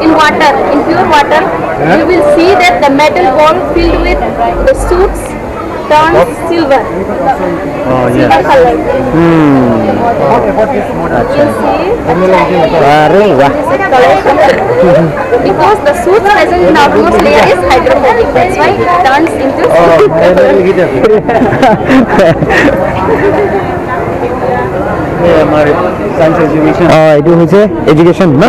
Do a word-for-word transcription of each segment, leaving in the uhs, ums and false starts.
In water, in pure water, you will see that the metal ball filled with the soot turns silver. Oh, silver color. Hmm. You see? Are wah. Because the soot present in the outermost layer is hydrophobic, that's why it turns into soot. Oh, very good. ये हमारे science exhibition। Oh, এইটো হৈছে এডুকেশ্যন ন?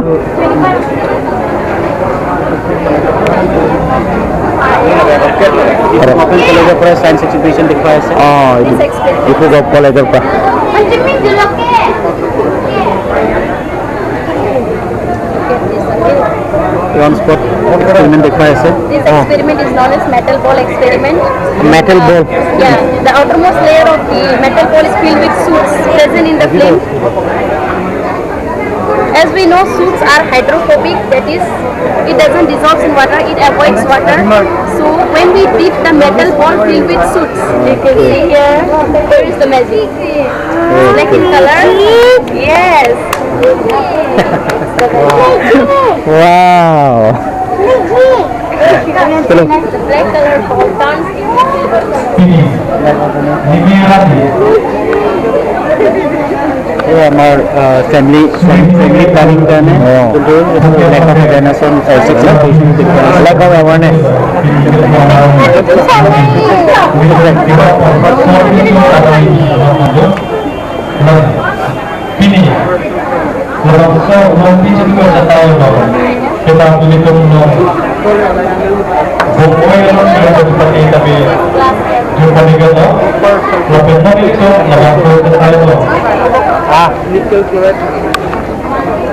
ডিফু গভৰ্ণমেণ্ট কলেজৰ পৰা science exhibition দেখুৱাই আছে। অ, এইটো ডিফু গভৰ্ণমেণ্ট কলেজৰ পৰা। Transport experiment দেখুৱাই আছে। This experiment is known as metal ball experiment. Metal ball. Yeah, the outermost layer of the metal ball is filled with soots present in the flame. As we know, soots are hydrophobic, that is, it doesn't dissolve in water, it avoids water. So when we dip the metal ball filled with soots, you can see here, here is the magic. Black in color? Yes. Wow. Hello. The black color ball turns into silver color. এই আমাৰ family family planning কাৰণে যোনটো lake of awareness. Lake of awareness. Pini, labangso along pijin ko satai lo, kita pilitum lo. Bukoi lo sila ko pati tapi jumpa di gata, lapen mari itu labangso satai lo. Ah,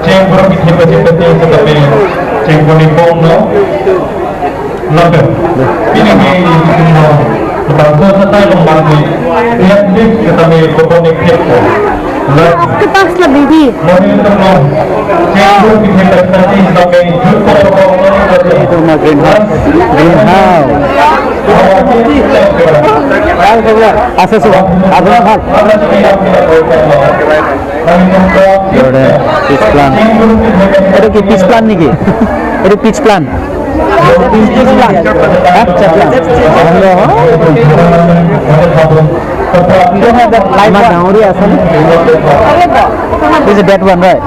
cengkor kita pati pati tapi cengkor ni bom lo. Lapen, pini ke isi no, bangso satai lo mati, lihat di kita ni kokonik keko. Lah, आपके पास ला baby. Mari kita no, cengkor kita pati tapi jumpa di gata. এইটো আমাৰ green house. Green house. আছে, আছে। আপোনাৰ ভাল? Peach plant. এইটো কি peach plant নেকি? এইটো পিচ প্লাণ্ট। Peach plant. আচ্ছা, প্লাণ্ট। ইমান ডাঙৰীয়া আছে নে? This is that one, right?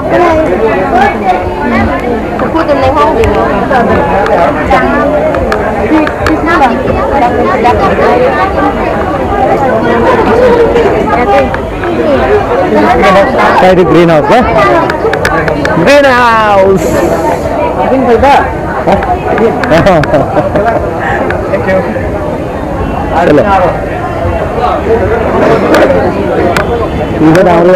Try the greenhouse, eh? Greenhouse. Green house, huh? Thank you. Hello. Iba dahulu.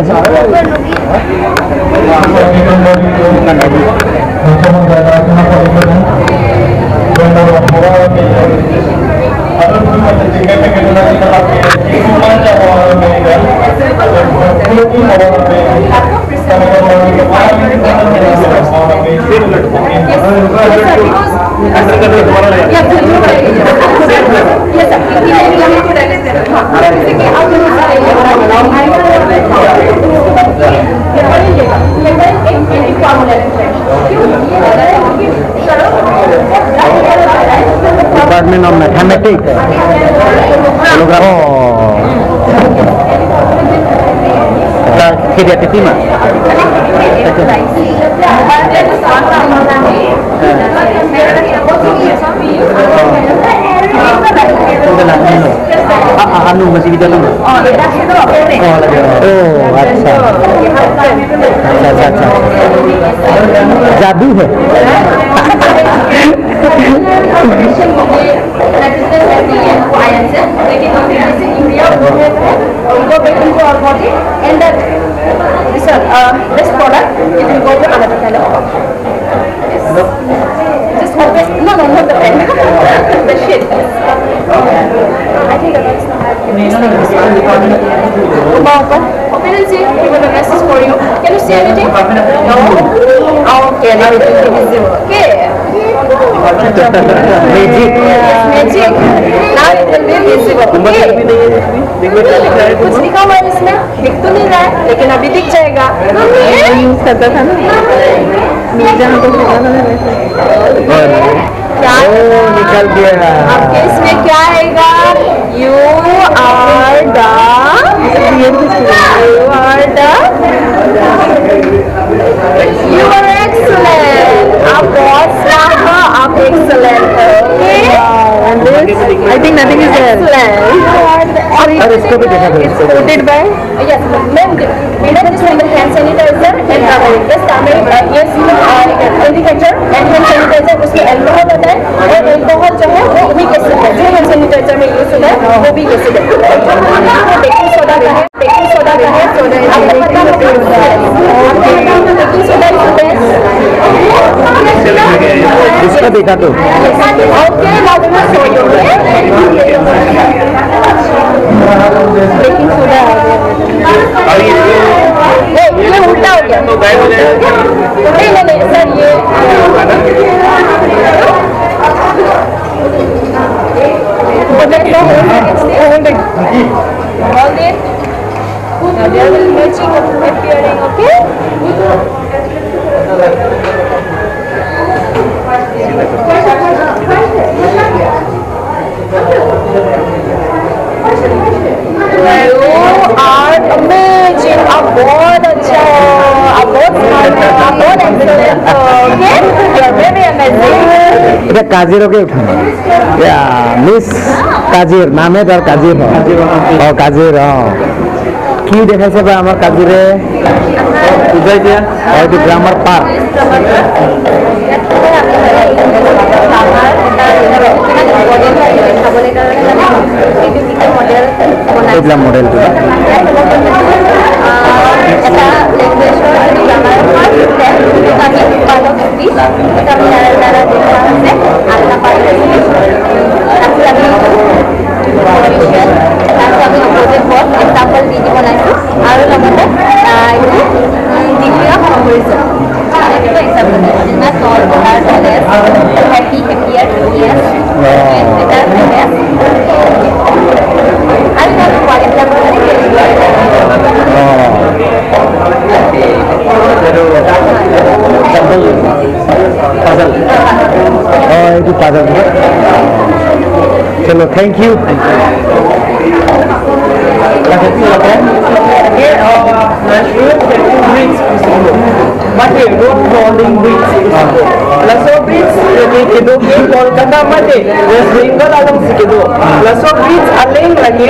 Department of Mathematics. Holograph. Oh. Ka kiri ati tima. Anu masih kita nang. Oh, lagi. Oh, acha. Acha, acha, acha. Jadu hai. That is the second I N S, taking off the India, we go back into our body, and that, this one, uh, this product, it will go to another kind of body. Just open, no, no, not the pen, the sheet. I think that's not. Open and see, even the message for you. Can you see anything? No? Okay, now it will be visible. Okay. Magic. Yes, magic. Now it will be visible. Okay. कुछ लिखा हुआ है इसमें? दिख तो नहीं रहा है, लेकिन अभी दिख जाएगा। Okay. यूज़ करता था ना, म्यूजिक में तो होता था ना वैसे। क्या? ओ, निकल गया। आपके इसमें क्या आएगा? You are the, you are the, you are excellent. आप बहुत स्मार्ट हो, आप एक्सीलेंट हो। Okay? Wow, and this? I think nothing is there. Excellent. और इसको भी देखा करो, इसको भी। Supported by? Yes, ma'am, we have this hand sanitizer and rubber. Yes, ma'am, uh, yes, uh, indicator and hand sanitizer, उसमें अल्कोहल होता है और अल्कोहल जो है वो भी एसिड है, जो हैंड सैनिटाइजर में यूज़ होता है वो भी एसिड है। बेकिंग सोडा का है, बेकिंग सोडा का है, सोडा है, आपको पता होगा। Baking soda is best. इसका देखा तो। Okay, now we will show you. Baking soda आ गया। ए, ये उल्टा हो गया। नहीं, नहीं, नहीं, सर, ये Hold it. Now they will matching appearing, okay? You are amazing. आप बहुत अच्छा हो, आप बहुत स्मार्ट हो, आप बहुत एक्सीलेंट हो। Okay? You are very amazing. এটা কাজিৰকে উঠাম। ইয়া, মিছ কাজিৰ, নামে তাৰ কাজিৰ হয়। অ, কাজিৰ, অ। কি দেখাইছে বা আমাৰ কাজিৰে? বুজাই দিয়া। অ, এইটো গ্ৰামাৰ পাৰ্ক। এইবিলাক মডেলটো। এটা লেংগুৱেজৰ গ্ৰামাৰ পাৰ্ট, আমি পাৰ্ট অফ স্পীচ, এটা আমি ইয়াৰ দ্বাৰা দেখা হৈছে, আঠটা পাৰ্ট আছে। তাৰপিছত আমি ভৱিষ্যত, তাৰপিছত আমি অপজিট ৱৰ্ড, এক্সাম্পল দি দি বনাইছোঁ। আৰু লগতে, আহ, এইটো, উম, ডিগ্ৰী অফ কম্পজিশ্যন। এইটো এক্সাম্পল দিছোঁ। যেনে তল, তলাৰ তলে, হেপী, হেপিয়াৰ, হেপিয়েষ্ট, বেটাৰ, বেষ্ট। আৰু ইমান কোৱালিটিবিলাকৰ অ। এইটো এক্সাম্পল পাজল। অ, এইটো পাজল। চলো, thank you. Mate, road crawling bridge. Laso bridge, lake kedo ke Kolkata mate West Bengal alongsi kedo. Laso bridge aleng lake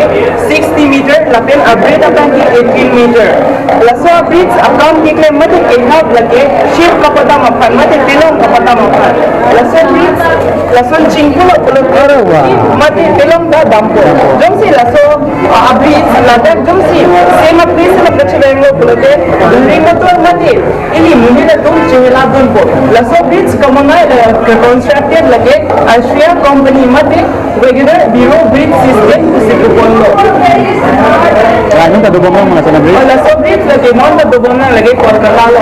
sixty meter, lapen abreadth abang ke eighteen meter. Laso bridge akam keklem mate kehap lake ship kapadam aphan mate telong kapadam aphan. Laso bridge, lason chingpulo pulo. Are wah. Mate telong ta dampo. Jongsi laso, ah, bridge ladak jongsi same place la kachevenglo pulote, ring motor mate ili monit atum chehela dunpo. Laso bridge kamonai, eh, constructed lake Ashria company mate regular Bureau Bridge System pusi keponlo. Ladak ta dobom nang mana sana bridge? Oh, laso bridge lake non ta dobom nang lake Kolkata lo.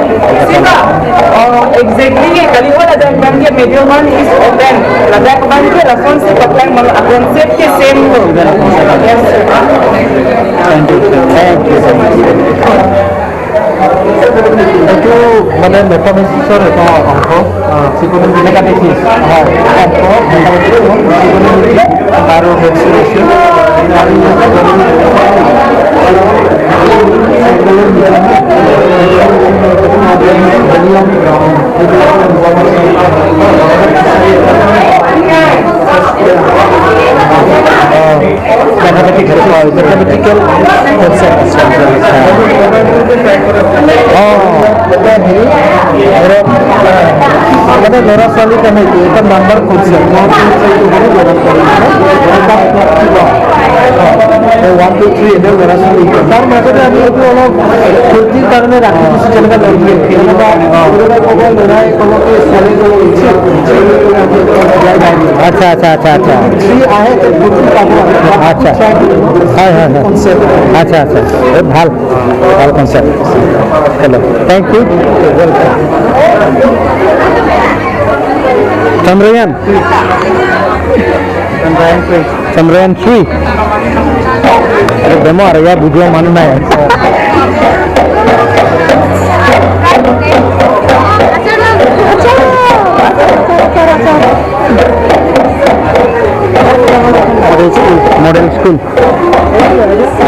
Sita, oh, exactly ke kali ho ladak abang ke middle one is open. Ladak abang ke lasonsi paklang abang a concept ke same lo. Yes, sir. Thank you, sir. Thank you, sir. এইটো মানে মেথামেটিক্সৰ এটা অংশ, আহ, ত্ৰিকোণমিতি, মেথামেটিক্স। হয়, অংশ, মেথামেটিক্স, ত্ৰিকোণমিতি আৰু মেথছ ৰেচিঅ। আৰু ইয়াতে Mathematics, uh, mathematical concept. অ, মানে হেৰি, ধৰক, আহ, মানে ল'ৰা ছোৱালীৰ কাৰণে এইটো এটা number concept. One, two, three বুলি ল'ৰা ছোৱালীৰ কাৰণে এটা প্লেটফৰ্ম। অ, এই ওৱান, টু, থ্ৰী, এইটো ল'ৰা ছোৱালী। তাৰ মাজতে আমি এইটো অলপ ফূৰ্তিৰ কাৰণে ৰাখি দিছোঁ, যেনেকুৱা লটাৰী। যেনেকুৱা কোনোবাই ক'ব, ল'ৰাই ক'ব কি ছোৱালী ক'ব, ইচ্ছা, ইচ্ছা, আচ্ছা, আচ্ছা, আচ্ছা, আচ্ছা। থ্ৰী আহে, তে ফূৰ্তি পাব। আচ্ছা। হয়, হয়, হয়। কনচেপ্ট। আচ্ছা, আচ্ছা। বহুত ভাল, ভাল concept. Hello', thank you. Chandrayaan. Chandra and Sri. Chandra and Sri. Aduh, demo area bujo manu nai. Model school. Model school.